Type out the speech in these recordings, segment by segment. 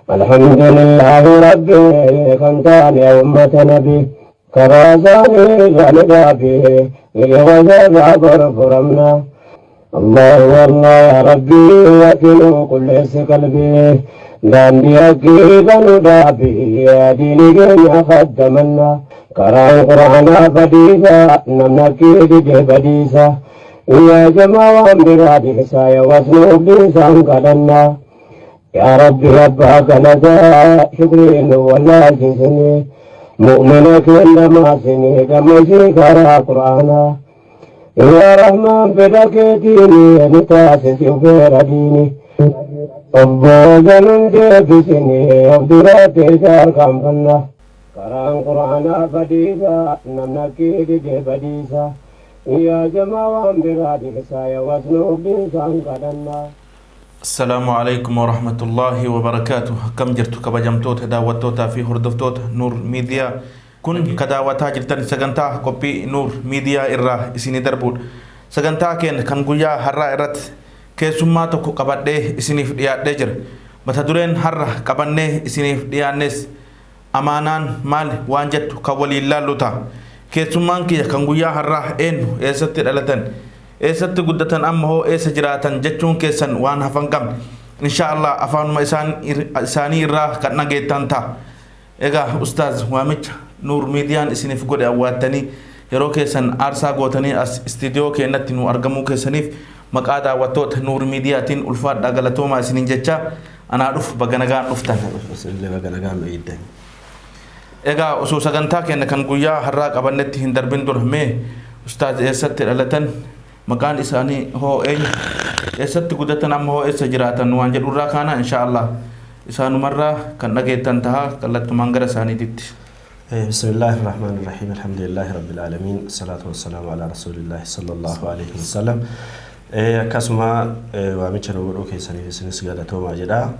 Alhamdulillahi Rabbi kan taane ummata nabi karaa isaanii irra dhaabe yeroo gorfuramna. الله الله يا ربي وكلوا قل قلبي daandii haqiiqa nu dhaabi diini keenya khaddamanna karaan quraanaa badiisa namni haqqii dide badiisa yaa jamaa waan biraa dhiisa yaa wasnuuf dhiisaan kadhanna yaa rabbi abbaa galataa shukrii nu wallaalchisini mu'mina keenya maasini gammachii karaa quraanaa yaa rahmaan fedha keetiini nu taasisi ufeera diini obbo ganun deebisini of duraatti tarkaanfanna karaan quraanaa badiisa namni haqqii dide badiisa yaa jamaa waan biraa dhiisa yaa wasnuuf dhiisaan kadhanna. السلام عليكم ورحمة الله وبركاته. Akkam jirtu kabajamtoota daawwattoota fi hordoftoota Nuur Miidiyaa? Kun ka daawwataa jirtan sagantaa qophii Nuur Miidiyaa irraa isinii darbuudha. Sagantaa keenya kan guyyaa har'aa irratti keessummaa tokko qabadhee isiniif dhiyaadhee jira. Mata dureen har'a qabannee isiniif dhiyaannes amaanaan maali waan jettu kan waliin laallu ta'a. Keessummaan kiyya kan guyyaa har'aa eenyu, eessatti dhalatan, eessatti guddatan, amma hoo eessa jiraatan jechuun keessan waan hafan qabne insha Allah afaanuma isaanii irraa kan dhageettan ta'a. Egaa ustaaz, waamicha Nuur Miidiyaan isiniif godhe awwaattanii yeroo keessan aarsaa gootanii as istiidiyoo keenyatti nu argamuu keessaniif maqaa daawwattoota Nuur Miidiyaatiin ulfaadhaa, galatoomaa isiniin jecha. Anaa dhufu, baga nagaan dhuftan. Isinillee baga nagaan nu eegdan. Egaa osoo sagantaa keenya kan guyyaa har'aa qabannetti hin darbin dura, mee ustaaz, eessatti dhalatan, maqaan isaanii hoo eenyu, eessatti guddatan, amma hoo eessa jiraatan waan jedhurraa kaana insha Allah isaanumarraa kan dhageettan taha. Kallattumaan gara isaaniititti. بسم الله الرحمن الرحيم، الحمد لله رب العالمين، الصلاة والسلام على رسول الله صلى الله عليه وسلم. Akkasuma waamicha nu godhuu keessaniif isinis galatoomaa jedha.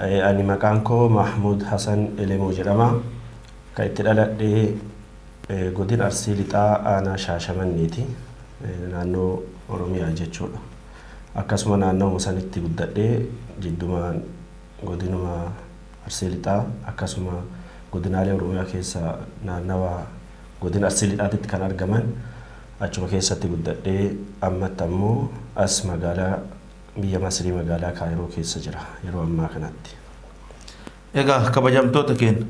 Ani maqaan koo Mahmud Hasan Elemoo jedhama. Kan itti dhaladhee godina Arsii Lixaa, aanaa Shaashamanneeti. Naannoo Oromiyaa jechuudha. Akkasuma naannoo sanitti guddadhee, jiddumaan godinuma Arsii Lixaa, akkasuma godinaalee Oromiyaa keessa naannawa godina Arsii Lixaatitti kan argaman achuma keessatti guddadhee, ammatti ammoo as magaalaa biyya Masrii, magaalaa Kaayiroo keessa jira yeroo ammaa kanatti. Egaa kabajamtoota keenya,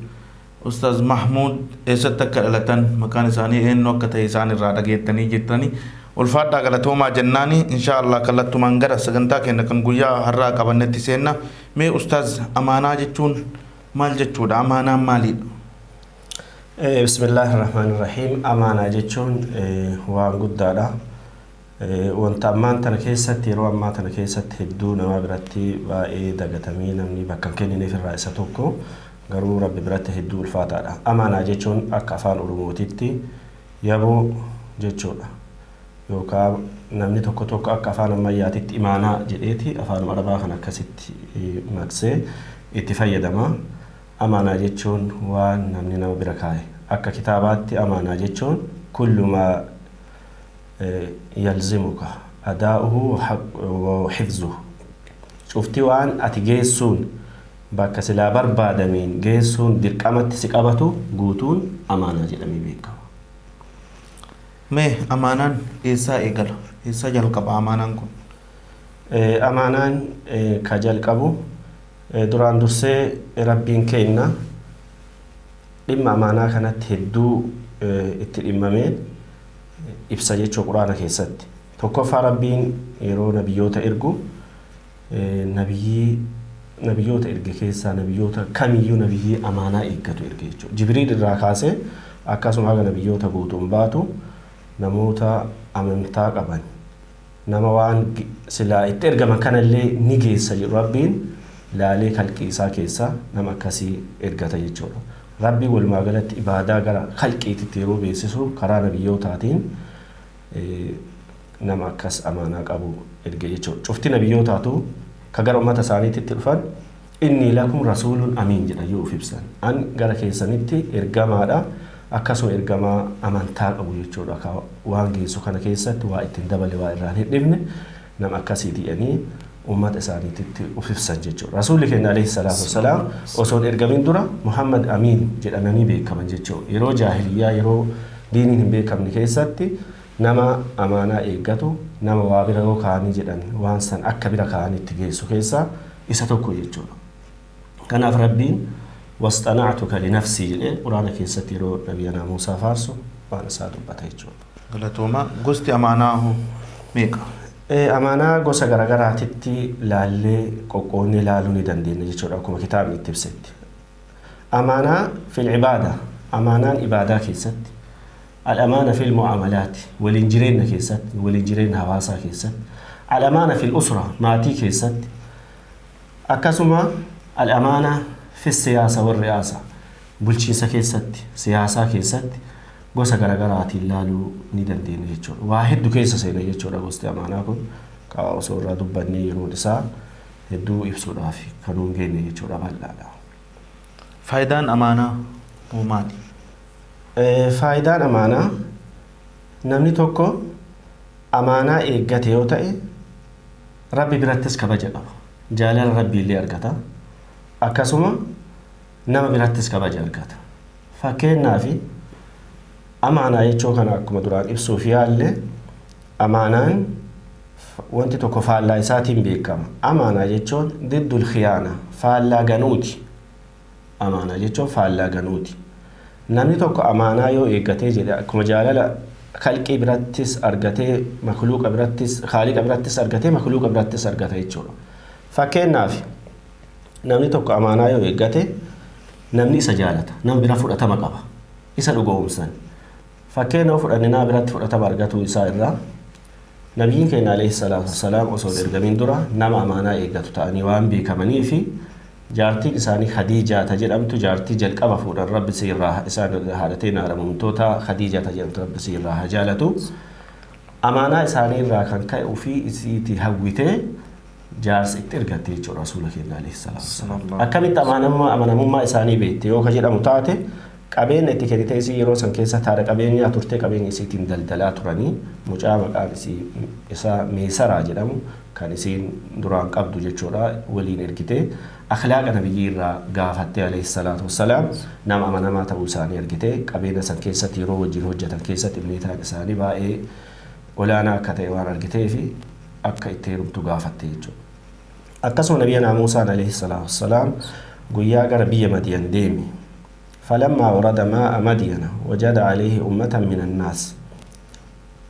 Ustaaz Mahmuud eessatti akka dhalatan, maqaan isaanii eenyu akka ta'e isaan irraa dhageettanii jirtanii. Ulfaadhaa, galatoomaa jennaani, insha Allah kallattumaan gara sagantaa keenya kan guyyaa har'aa qabannetti seenna. Mee ustaaz, amaanaa jechuun maal jechuudha? Amaanaan maalidha? بسم الله الرحمن الرحيم. Amaanaa jechuun waan guddaadha. Wanta ammaan tana keessatti, yeroo ammaa tana keessatti hedduu nama biratti baay'ee dagatamee namni bakka hin kennineef irraa isa tokko, garuu Rabbi biratti hedduu ulfaataadha. Amaanaa jechuun akka afaan Oromootitti yaboo jechuudha. Yookaan namni tokko tokko akka afaan ammayyaatitti imaanaa jedheeti afaan Arabaa kan akkasitti maqsee itti fayyadama. Amaanaa jechuun waan namni nama bira kaa'e. Akka kitaabaatti amaanaa jechuun كل ما يلزمك أداؤه وحفظه, cufti waan ati geessuun bakka silaa barbaadameen geessuun dirqamatti si qabatu guutuun amaanaa jedhamee beekama. Mee amaanaan eessaa eegala? Eessaa jalqaba amaanaan kun? Amaanaan ka jalqabu duraan dursee Rabbiin kenna dhimma amaanaa kanatti hedduu itti dhimmamee ibsa jechuu Quraana keessatti. Tokkoffaa, Rabbiin yeroo nabiyyoota ergu, nabiyyii nabiyyoota erge keessaa nabiyyoota kamiyyuu nabiyyii amaanaa eeggatu erge jechuudha. Jibriil irraa kaasee akkasuma haga nabiyyoota guutuun baatu namoota amantaa qaban, nama waan silaa itti ergaman kanallee ni geessa jedhu Rabbiin laalee kalqii isaa keessaa nama akkasii ergata jechuudha. Rabbiin walumaa galatti ibaadaa gara kalqiititti yeroo beeksisu karaa nabiyyootaatiin nama akkas amaanaa qabu erge jechuudha. Cufti nabiyyootaatu ka gara uummata isaaniitti dhufan "إني لكم رسول أمين" jedha yoo of ibsan. An gara keessanitti ergamaadha. Akkasuma ergamaa amantaa qabu jechuudha. Ka waan geessu kana keessatti waa ittiin dabale, waa irraan hin dhibne, nama akkasii jedhanii. Uummata isaaniitti of ibsan jechuudha. Rasuulli keenya alayhi salaatu wassalaam osoo hin ergamin dura Muhammad Amiin jedhamanii beekaman jechuudha. Yeroo jaahiliyyaa, yeroo diiniin hin beekamne keessatti nama amaanaa eeggatu, nama waa bira yoo kaa'anii jedhan waan san akka bira kaa'anii itti geessu keessaa isa tokko jechuudha. Kanaaf Rabbiin wasxana'tuka linafsii jedhee Quraana keessatti yeroo nabiyyanaa Muusaa faarsu waan isaa dubbata jechuudha. Galatooma. Gosti amaanaa hoo meeqa? Amaanaa gosa garagaraatitti laallee qoqqoonnee laaluu ni dandeenya jechuudha akkuma kitaabni itti ibsetti. Amaanaa fil ibaada, amaanaan ibaadaa keessatti, al-amaana fil mu'amalaati, waliin jireenya keessatti, waliin jireenya hawaasaa keessatti, al-amaana fil usra, maatii keessatti, akkasuma al-amaana fi siyaasa wal ri'aasa, bulchiinsa keessatti, siyaasaa keessatti gosa garagaraatiin laaluu ni dandeenya jechuudha. Waa hedduu keessa seena jechuudha gosti amaanaa kun. Qaba osoo irraa dubbannee yeroon isaa hedduu ibsuudhaaf kan nuun geenye jechuudha, bal'aadha. Faayidaan amaanaa hoo maali? Faayidaan amaanaa, namni tokko amaanaa eeggate yoo ta'e Rabbi birattis kabaja qaba. Jaalala Rabbii illee argata. Akkasuma nama birattis kabaja argata. Fakkeenyaaf amaanaa jechuu kana akkuma duraan ibsuuf yaalle, amaanaan wanti tokko faallaa isaatiin beekama. Amaanaa jechuun diddul khiyaana, faallaa ganuuti. Amaanaa jechuun faallaa ganuuti. Namni tokko amaanaa yoo eeggatee jedhe akkuma jaalala kalqii birattis argatee, makluuqa birattis, khaaliqa birattis argatee, makluuqa birattis argata jechuudha. Fakkeenyaaf namni tokko amaanaa yoo eeggate namni isa jaalata, nama bira fudhatama qaba, isa dhugoomsan. Fakkeenya yoo fudhanne nama biratti fudhatama argatuu isaa irraa, nabiyyiin keenya alayhi salaatu wassalaam osoo hin ergamin dura nama amaanaa eeggatu ta'anii waan beekamanii fi jaartiin isaanii Khadiijaa ta jedhamtu, jaartii jalqaba fuudhan, Rabbi si irraa isaan haadhateen haadha Khadiijaa ta jedhamtu, Rabbi si irraa haa jaalatu, amaanaa isaanii irraa kan ka'e ofii isiitii hawwitee jaarsa itti ergatte jechuudha rasuula keenya alayhi salaatu wassalaam. Akkamitti amanamummaa isaanii beekte yoo ka jedhamu taate, qabeenya itti kennite isii yeroo san keessa taadha qabeenyaa turte, qabeenya isiitiin daldalaa turanii, mucaa maqaan isii isaa Meesaraa jedhamu kan isiin duraan qabdu jechuudha waliin ergite, akhlaaqa nabiyyii irraa gaafatte alayhi salaatu wassalaam, nama amanamaa ta'uu isaanii argite, qabeenya san keessatti yeroo wajjin hojjetan keessatti imneetaan isaanii baay'ee olaanaa akka ta'e waan argitee fi akka itti heerumtu gaafatte jechuudha. Akkasuma nabiyyanaa Muusaan alayhi salaatu wassalaam guyyaa gara biyya Madiyan deeme. فلما ورد ماء مدين وجد عليه أمة من الناس،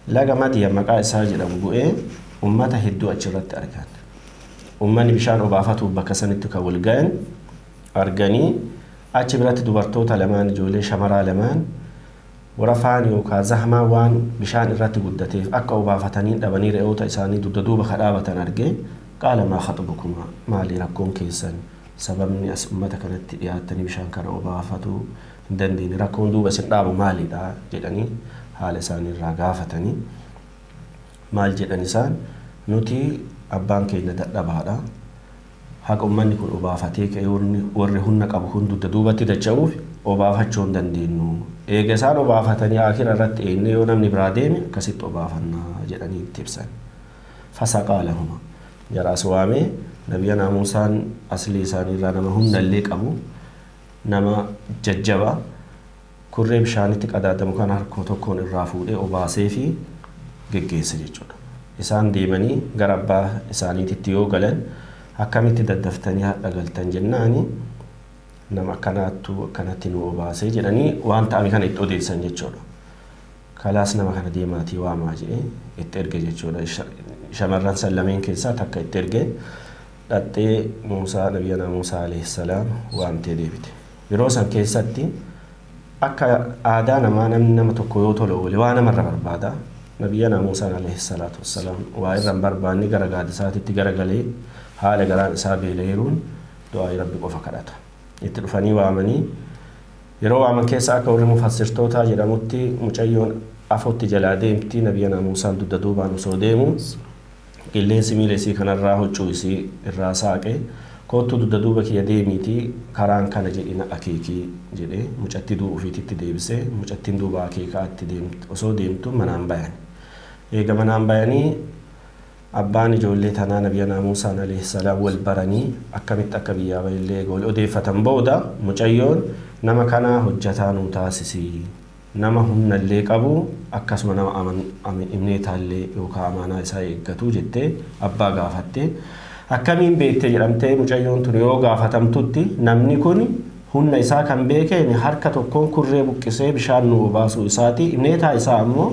laga Madiyan maqaa isaa jedhamu bu'ee ummata hedduu achirratti argan. Ummanni bishaan obaafatuuf bakka sanitti kan wal gayan arganii, achi biratti dubartoota lamaan, ijoollee shamaraa lamaan, warafaan yookaan zahmaa waan bishaan irratti guddateef akka obaafatanii dhabanii re'oota isaanii dugda duuba kadhaabatan argee, قال ما خطبكما, maali rakkoon keessan, sababni as ummata kanatti dhiyaattanii bishaan kana obaafatuu hin dandeenye, rakkoon duuba isin dhaabu maalidha jedhanii haala isaanii irraa gaafatanii, maal jedhan isaan? Nuti abbaan keenya dadhabaadha, haqa ummanni kun obaafatee ka'ee warri humna qabu kun dugda duubatti dacha'uuf obaafachuu hin dandeenyu, eega isaan obaafatanii akira irratti eegne yoo namni biraa deeme akkasitti obaafannaa jedhanii itti ibsan. فسقى لهما, jaraas waamee, nabiyyanaa Muusaan aslii isaanii irraa nama humna illee qabu, nama jajjaba, kurree bishaanitti qadaadamu kana harkuma tokkoon irraa fuudhee obaasee fi geggeesse jechuudha. Isaan deemanii gara abbaa isaaniititti yoo galan, akkamitti daddaftanii hadha galtan jennaani, nama akkanaattu akkanatti nu obaasee jedhanii waan ta'ame kana itti odeessan jechuudha. Kalaas nama kana deemaatii waamaa jedhee itti erge jechuudha. Shamarran san lameen keessaa takka itti erge, dhaxxee Muusaa, nabiyyanaa Muusaa alayhi salaam waamtee deebite. Yeroo san keessatti akka aadaa namaa namni nama tokko yoo tola oole waa namarra barbaada. Nabiyyanaa Muusaan alayhi salaatu wassalaam waa irra hin barbaanne, gara gaaddisaatitti garagalee haala garaan isaa beela'eeruun du'aa Rabbi qofa kadhata. Itti dhufanii waamanii, yeroo waaman keessa akka warri mufassirtootaa jedhamutti mucayyoon afotti jalaa deemti. Nabiyyanaa Muusaan dugda duubaan osoo deemu qilleensi miila isii kanarraa huccuu isii irraa saaqe, koottuu dugda duuba kiyya deemiitii karaan kana jedhina akeekii jedhee mucatti du'u ofiititti deebisee, mucattiin duuba akeekaatti osoo deemtu manaan bayan. Eega manaan bayanii Abbaan ijoollee tanaa nabiyyanaa Muusaan alayhi salaam wal baranii akkamitti akka biyyaa bahillee wal odeeffatan booda mucayyoon nama kanaa hojjataa nuu taasisi, nama humnallee qabu akkasuma nama imneetaallee yookaan amaanaa isaa eeggatu jettee abbaa gaafatte. Akkamiin beekte jedhamtee mucayyoon tun yoo gaafatamtutti namni kun humna isaa kan beekeen harka tokkoon kurree buqqisee bishaan nu obaasuu isaati. Imneetaa isaa ammoo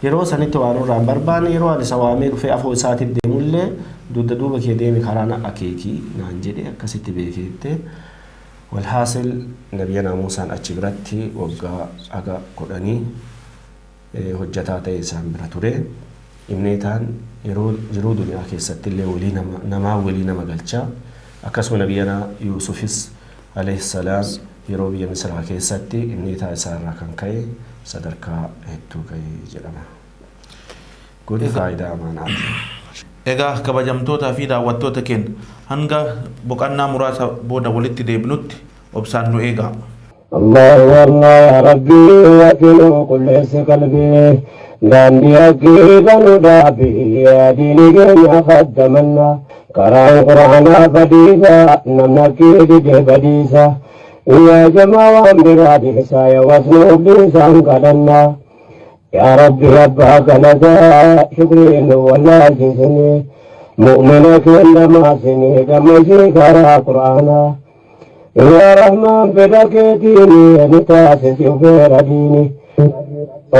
yeroo sanitti waan irraa hin barbaanne yeroo ani isa waamee dhufee afoo isaatiif deemullee dugda duuba kee deemi karaa na akeeki naan jedhe akkasitti beekeette. Walhaasil nabiyyanaa Muusaan achi biratti waggaa haga 10 hojjataa ta'e isaan bira ture. Imneetaan yeroo jiruu duniyaa keessatti illee walii nama namaa walii nama galcha. Akkasuma nabiyyanaa Yuusufis alayhi salaam yeroo biyya Misraa keessatti imneetaa isaa irraa kan ka'e sadarkaa hedduu ga'e jedhama. Kun faayidaa amaanaati. Egaa kabajamtootaa fi daawwattoota keenya hanga boqannaa muraasa booda walitti deebinutti obsaan nu eegaa. Allahu Allah ya Rabbi ati nu qulleessi qalbii daandii haqqii nu dhaabi yaa diinii keenya khaddamanna karaan quraanaa fadiisa namni haqqii dide badiisa yaa jamaa waan biraa dhiisa yaa wasnuuf dhiisaan kadhanna yaa Rabbi abbaa galataa shukrii nu wallaalchisini mu'mina keenya maasini gammachii karaa quraanaa yaa Rahmaan fedha keetiin nu taasisi ufeera diini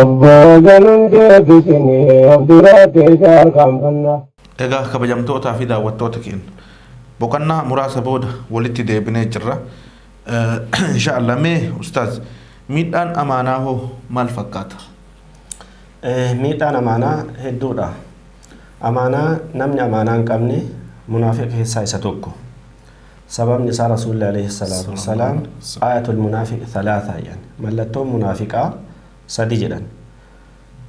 obbo galuun deebisini of duraatti tarkaanfanna. Egaa kabajamtootaa fi daawwattoota keenya boqonnaa muraasa booda walitti deebinee jirra. Insha Allah mee ustaaz miidhaan amaanaa hoo maal fakkaata? Miidhaan amaanaa hedduudha. Amaanaa namni amaanaa hin qabne munaafiqa keessaa isa tokko. Sababni isaa Rasuulli alayhi salaatu wassalaam ayatul munaafiq thalaatha jedhan. Mallattoon munaafiqaa sadi jedhan.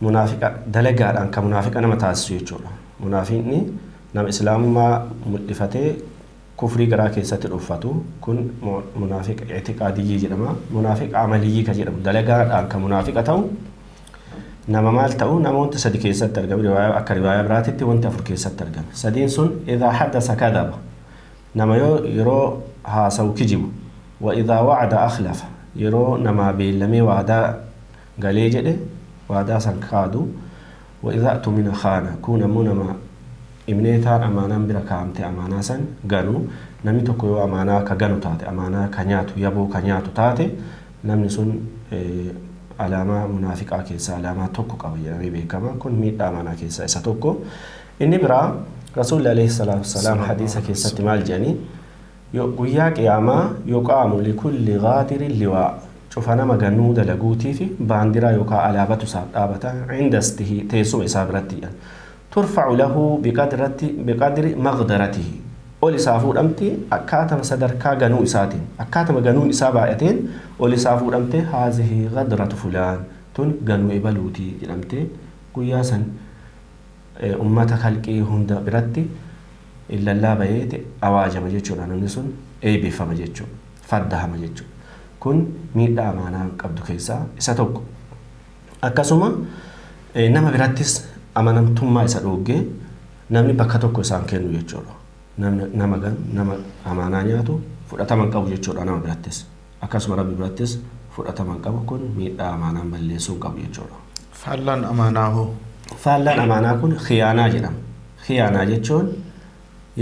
Munaafiqa dalagaadhaan kan munaafiqa nama taasisu jechuudha. Munaafiqni nama islaamummaa mul'ifatee kufrii garaa keessatti dhuffatu kun munaafiqa i'tiqaadiyyii jedhama. Munaafiqa amaliyyii kan jedhamu dalagaadhaan kan munaafiqa ta'u nama maal ta'u namoota sadi keessatti argame riwaayaa akka riwaayaa biraatitti wanti afur keessatti argame. Sadiin sun idhaa haddasa kadhaba nama yoo yeroo haasawu kijibu wa idhaa wa'ada akhlafa yeroo namaa beellamee waadaa galee jedhe waadaa san kaadu wa idhaa tumina khaana kun ammoo nama imneetaan amaanaan bira kaa'amte amaanaa san ganu namni tokko yoo amaanaa ka ganu taate amaanaa ka nyaatu yaboo ka nyaatu taate namni sun alaamaa munaafiqaa keessaa alaamaa tokko qaba jedhamee beekama. Kun miidhaa amaanaa keessaa isa tokko. Inni biraa Rasuulli alayhi salaatu wassalaam hadiisa keessatti maal jedhanii guyyaa qiyaamaa yuqaamu likulli gaadirin liwaa cufa nama ganuu dalaguutii fi baandiraa yookaan alaabatu isaaf dhaabata indastihi teessuma isaa biratti jedhan. Turfa'u lahu biqadri maqdaratihi ol isaa fuudhamti akkaatama sadarkaa ganuu isaatiin akkaatama ganuun isaa baay'ateen ol isaa fuudhamte haazihi gadratu fulaan tun ganuu ebaluutii jedhamte guyyaa san ummata kalqii hunda biratti illallaa baheeti awaajama jechuudha. Namni sun eebbifama jechuudha. Faddahama jechuudha. Kun miidhaa amaanaa qabdu keessaa isa tokko. Akkasuma nama birattis amanamtummaa isa dhoggee namni bakka tokko isaan kennu jechuudha. Namni nama ganu nama amaanaa nyaatu fudhatama hin qabu jechuudha nama birattis. Akkasuma rabbi birattis fudhatama hin qabu kun miidhaa amaanaan balleessuu hin qabu jechuudha. Faallaan amaanaa hoo? Faallaan amaanaa kun khiyaanaa jedhama. Khiyaanaa jechuun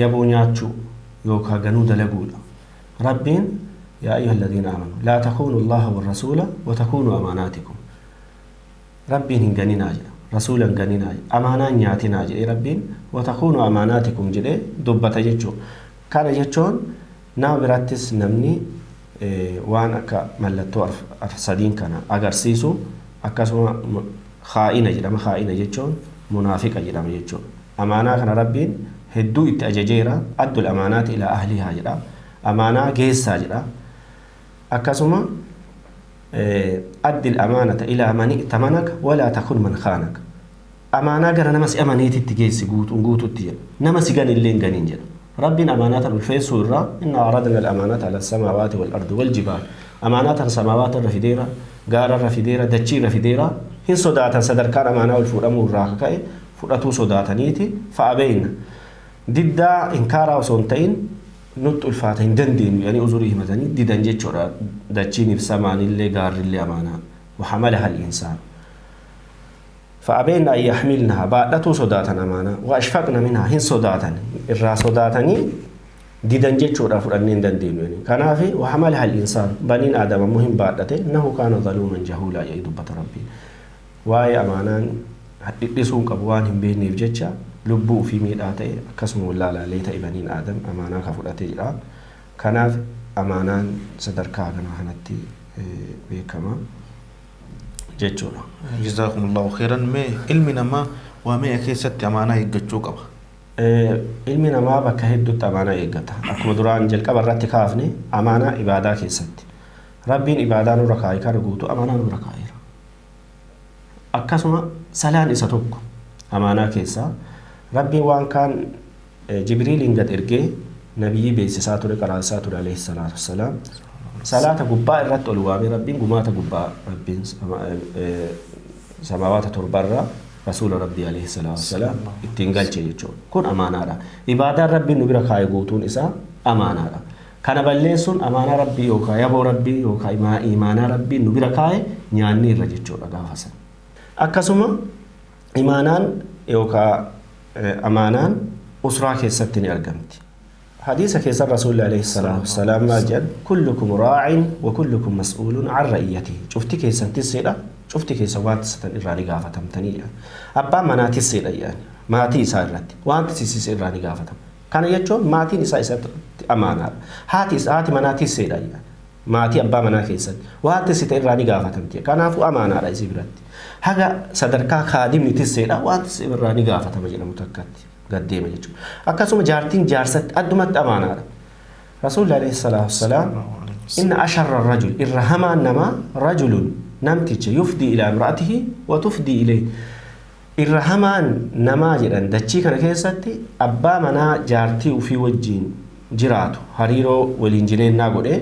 yaboo nyaachuu yookaan ganuu dalaguudha. Rabbiin yaa ayyuha alladhiina aamanu laa takuunu allaha warrasuula wa takuunu amaanaatikum. Rabbiin hin ganinaa jedha. Rasuula hin ganinaa jedha. Amaanaa hin nyaatinaa jedhee Rabbiin wa takuunu amaanaatikum jedhee dubbata jechuudha. Kana jechuun nama birattis namni waan akka mallattoo sadiin kana agarsiisu akkasuma khaa'ina jedhama. Khaa'ina jechuun munaafiqa jedhama jechuudha. Amaanaa kana Rabbiin hedduu itti ajajeera. Addul amaanaati ilaa ahlihaa jedha. Amaanaa geessaa jedha. Akkasuma addil amaanata ilaa man i'tamanaka walaa takun man khaanaka. Amaanaa gara nama si amaneetitti geessi guutuun guututti jedha. Nama si gane illee hin ganiin jedha. Rabbiin amaanaa tan ulfeessuu irraa inna aradna al-amaanata ala samaawaati wal ardi wal jibaal. Amaanaa tan samaawaata irra fideera, gaara irra fideera, dachii irra fideera. Hin sodaatan sadarkaan amaanaa ol fuudhamuu irraa akka ka'e Fudhatuu sodaataniiti fa'abeyna diddaa inkaaraa osoo hin ta'in nutti ulfaata hin dandeenyu jedhanii uzurii himatanii didan jechuudha. Dachiin ibsamaanillee gaarrillee amaanaa وحملها الإنسان فأبين أن يحملنها baadhatuu sodaatan amaanaa وأشفقن منها hin sodaatan irraa sodaatanii didan jechuudha fudhannee hin dandeenyu jedhanii. Kanaaf وحملها الإنسان baniin aadam ammoo hin baadhate إنه كان ظلوما جهولا jedhee dubbata Rabbiin. Waa'ee amaanaan dhidhisuun qabu waan hin beekneef jecha lubbuu ofii miidhaa ta'e akkasuma wallaalaalee ta'e baniin aadam amaanaa ka fudhate jedha. Kanaaf amaanaan sadarkaa kanaa kanatti beekama jechuudha. Jazaakumullahu khairan. Mee ilmi namaa waa meeqa keessatti amaanaa eeggachuu qaba? Ilmi namaa bakka hedduutti amaanaa eeggata. Akkuma duraan jalqaba irratti kaafne amaanaa ibaadaa keessatti. Rabbiin ibaadaa nurra kaa'e kana guutuu amaanaa nurra kaa'eera. Akkasuma salaan isa tokko amaanaa keessaa Rabbiin waan kaan Jibriiliin gad ergee nabiyyi beeksisaa ture qaraasaa ture alayhi salaatu wassalaam. Salaata gubbaa irratti ol waamee Rabbiin gumaata gubbaa Rabbiin samaawaata torbarraa rasuula Rabbii alayhi salaatu wassalaam ittiin galche jechuudha. Kun amaanaadha. Ibaadaan Rabbiin nu bira kaa'e guutuun isaa amaanaadha. Kana balleessuun amaanaa Rabbii yookaan yaboo Rabbii yookaan imaanaa Rabbii nu bira kaa'e nyaanni irra jechuudha gaafa sana. Akkasuma imaanaan yookaan amaanaan usraa keessatti ni argamti. Hadiisa keessa Rasuulli alayhi salaatu wassalaam maal jedhan? Kullukum raacin wa kullukum mas'uulun an ra'iyyatihi. Cufti keessan tisseedha. Cufti keessan waan tissatan irraa ni gaafatamtanii jedhan. Abbaan manaa tisseedha jedhan. Maatii isaa irratti waan tissisiise irraa ni gaafatama. Kana jechuun maatiin isaa isatti amaanaadha. Haati manaa tisseedha jedhan. Maatii abbaa manaa keessatti waan tissite irraa ni gaafatamti. Kanaafuu amaanaadha isii biratti. Haga sadarkaa kaadimni tisseedha waan tissite irraa ni gaafatama jedhamu takkatti gaddeema jechuudha. Akkasuma jaartiin jaarsatti addumatti amaanaadha. Rasuulli alayhi salaatu wassalaam inna asharra rajul irra hamaan namaa rajulun namticha yufdii ilaa imra'atihi wa tufdii ilayhi. Irra hamaan namaa jedhan dachii kana keessatti abbaa manaa jaartii ofii wajjiin jiraatu hariiroo waliin jireenyaa godhee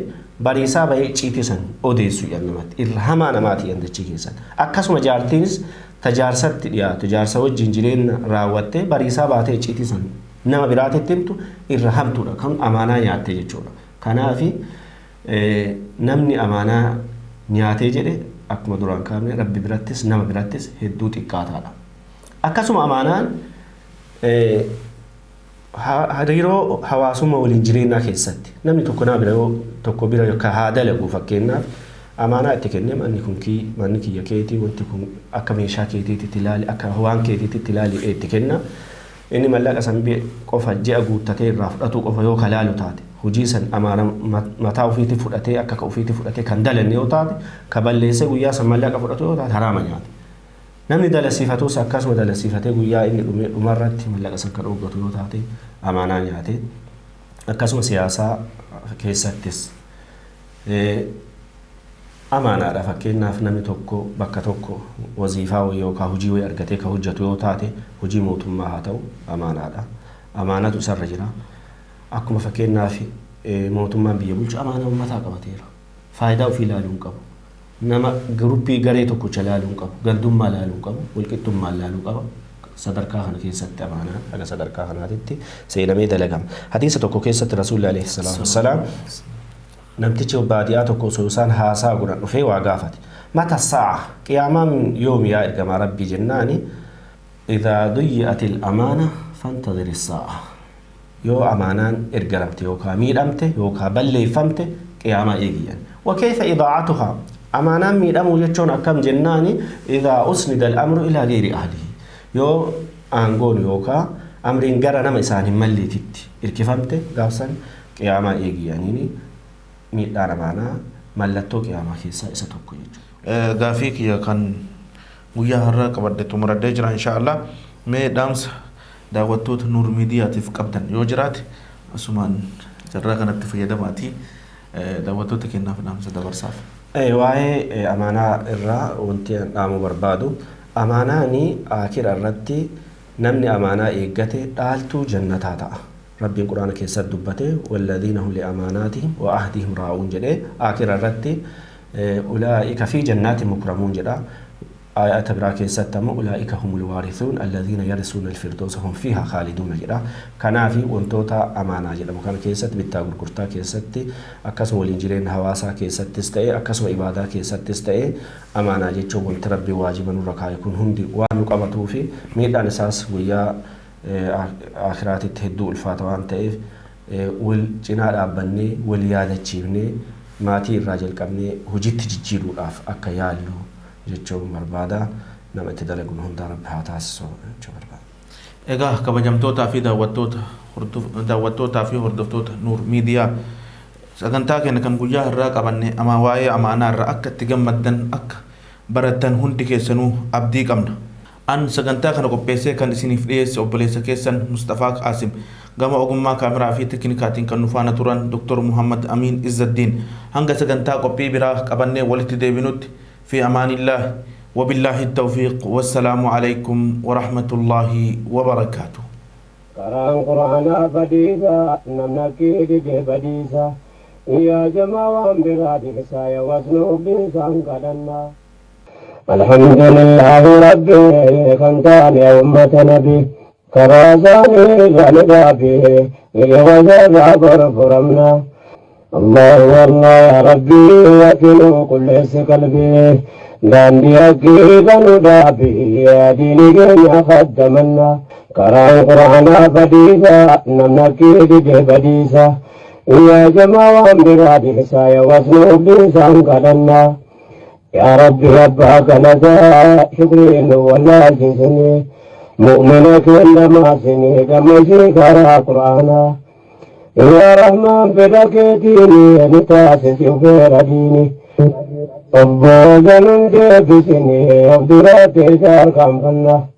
bariisaa bahee icciitii san odeessu jedhan namatti. Irra hamaa namaati jedhan dachii keessatti. Akkasuma jaartiinis tajaarsatti dhiyaatu jaarsa wajjin jireenya raawwattee bariisaa baatee icciitii san nama biraatitti himtu irra hamtuudha kan amaanaa nyaatte jechuudha. Kanaafi namni amaanaa nyaatee jedhe akkuma duraan kaafne Rabbi birattis nama birattis hedduu xiqqaataadha. Akkasuma amaanaan hariiroo hawaasummaa waliin jireenyaa keessatti namni tokko nama bira yoo tokko bira yookaan haa dalagu fakkeenyaaf amaanaa itti kennee manni kun manni kiyya keetii wanti kun akka meeshaa keetiitti ilaali akka waan keetiitti ilaali itti kenna. Inni mallaqa san qofa ji'a guuttatee irraa fudhatu qofa yoo kalaalu taate hojii san amaana mataa ofiitti fudhatee akka ofiitti fudhatee kan dalanne yoo taate ka balleessee guyyaa san mallaqa fudhatu yoo taate haraama nyaate. Namni dalasiifatus akkasuma dalasiifatee guyyaa inni dhume dhumarratti mallaqa san kan dhoggatu yoo taate amaanaa nyaate. Akkasuma siyaasaa keessattis amaanaadha. Fakkeenyaaf namni tokko bakka tokko waziifaa yookaan hojii wayii argatee kan hojjetu yoo taate hojii mootummaa haa ta'u amaanaadha. Amaanatu isarra jira. Akkuma fakkeenyaaf mootummaan biyya bulchu amaanaa uummataa qabateera. Faayidaa ofii ilaaluu hin qabu. Nama giruppii garee tokkicha ilaaluu hin qabu. Gandummaa ilaaluu hin qabu. Walqixxummaa ilaaluu qaba. Sadarkaa kana keessatti amaanaa haga sadarkaa kanaatitti seenamee dalagama. Hadiisa tokko keessatti Rasuulli alayhi salaatu wassalaam namtichi baadiyaa tokko osoo isaan haasaa godhan dhufee waa gaafate. Mata sa'a qiyaamaan yoomi yaa ergamaa Rabbii jennaani idhaa duyyi'at al-amaana fantadhir as-sa'a. Yoo amaanaan ergaramte yookaan miidhamte yookaan balleeffamte qiyaamaa eegiyyan. Wa kayfa idaa'atuhaa? Amaanaan miidhamuu jechuun akkam jennaani idhaa usnida al-amru ilaa gayri ahlihi. Yoo aangoon yookaan amriin gara nama isaan hin malleetitti hirkifamte gaafsan qiyaamaa eegiyyaniini miidhaan amaanaa mallattoo qiyaamaa keessaa isa tokko jechuudha. Gaafii kiyya kan guyyaa har'aa qabadhe xumuradhee jira inshaallah. Mee dhaamsa daawwattoota Nuur Miidiyaatiif qabdan yoo jiraate asumaan carraa kanatti fayyadamaatii daawwattoota kennaaf dhaamsa dabarsaaf. Waa'ee amaanaa irraa wanti an dhaamuu barbaadu amaanaani akira irratti namni amaanaa eeggate dhaaltuu jannataa ta'a. Rabbiin quraana keessatti dubbate walladhiina hum liamaanaatihim wa ahdihim raa'uun jedhee akira irratti ulaa'ika fi jannaati mukramuun jedha. Ayata biraa keessatti ammoo ulaa'ika humul waarisuun alladhiina yarisuuna alfirdoosa hum fiihaa khaaliduuna jedha. Kanaafi wantoota amaanaa jedhamu kana keessatti bittaa gurgurtaa keessatti akkasuma waliin jireenya hawaasaa keessattis ta'e akkasuma ibaadaa keessattis ta'e amaanaa jechuun wanti Rabbi waajiba nurra kaa'e kun hundi waan nu qabatuu fi miidhaan isaas guyyaa aakhiraatitti hedduu ulfaata waan ta'eef wal cinaa dhaabbannee wal yaadachiifnee maatii irraa jalqabnee hojiitti jijjiiruudhaaf akka yaallu jechuun barbaada. Nama itti dalagu hundaa Rabbi haa taasisu jechuun barbaada. Egaa kabajamtootaa fi daawwattoota daawwattootaa fi hordoftoota Nuur Miidiyaa, sagantaa keenya kan guyyaa irraa qabanne ama waa'ee amaanaa irraa akka itti gammaddan akka barattan hundi keessanuu abdii qabna. An sagantaa kana qopheessee kan isiniif dhiyeesse obboleessa keessan Mustafaa Qaasim, gama ogummaa kaameraa fi teknikaatiin kan nu faana turan Dr. Muhammad Amiin Izzaddiin. Hanga sagantaa qophii biraa qabannee walitti deebinutti fi amaanillah وبالله التوفيق، والسلام عليكم ورحمة الله وبركاته. Karaan quraanaa badiisa namni akkii dide badiisa yaa jamaa waan biraa dhiisaa yaa wasnuuf dhiisaan kadhannaa. الحمد لله ربي كان كان يا أمة نبي كرازاني غالبابي وزاد غرفرمنا الله والله يا ربي يكلو كل قلبي داندي أكيد ندابي يا ديني يا خدمنا كران قرآن بديسا نمنا كيد بديسا يا جماعة براديسا يا وزنو بيسان قدنا يا ربي ربك لك شكري ولا جسني مؤمنك لما سني كمشي كرا قرآنا يا رحمن بدك ديني نتاسس غير ديني أبو جنن جبسني أبدراتي شاركم فنا.